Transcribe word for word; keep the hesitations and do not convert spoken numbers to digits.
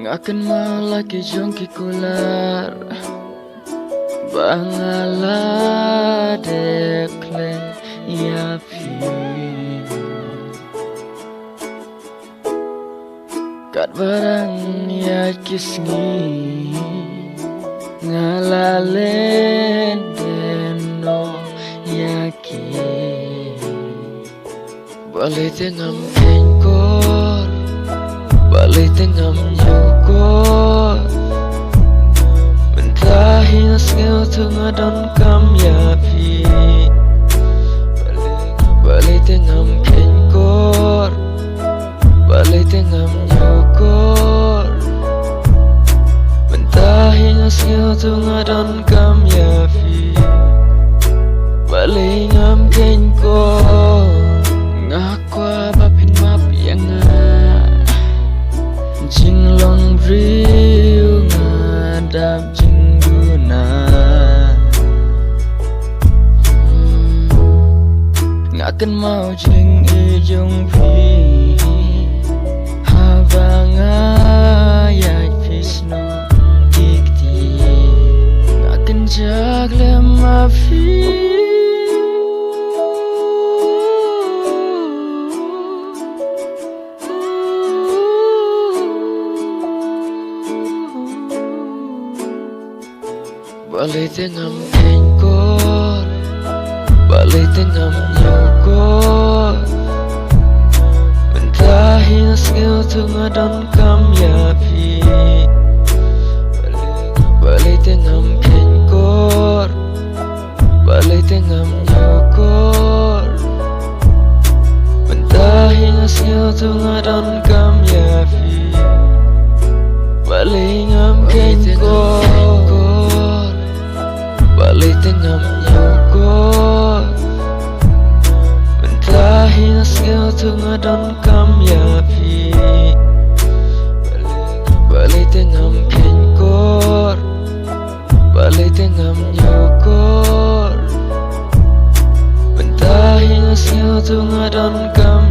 Nga kynmaw la ki jong ki kular ba nga la dep khleh ïa phi. Katba dang ïaid ki sngi nga la leh dien noh ïa ki. Balei te ngam kheiñ kor, balei te ngam ñiew kor. Mynta hi nga sngewthuh nga donkam ïa phi. Balei te ngam kheiñ kor, balei te ngam ñiew kor. Mynta hi nga sngewthuh nga donkam ïa phi. Balei ngam kheiñ kor. Nga kwah ba phin map ïa nga. Jinglong briew nga dap jingduna. Hmm. Nga kynmaw jingïeit jong phi haba nga ïaid phi snoh ki kti. Nga kynjah lem ma phi. Balei te ngam kheiñ kor, balei te ngam ñiew kor. Mynta hi nga sngewthuh nga donkam ïa phi. Balei te ngam kheiñ kor, balei te ngam ñiew kor. Mynta hi nga sngewthuh nga donkam ïa phi. Balei ngam kheiñ kor, balei te ngam ñiew kor. Mynta hi nga sngewthuh nga donkam ïa phi. Balei te ngam kheiñ kor, balei te ngam ñiew kor. Mynta hi nga sngewthuh nga donkam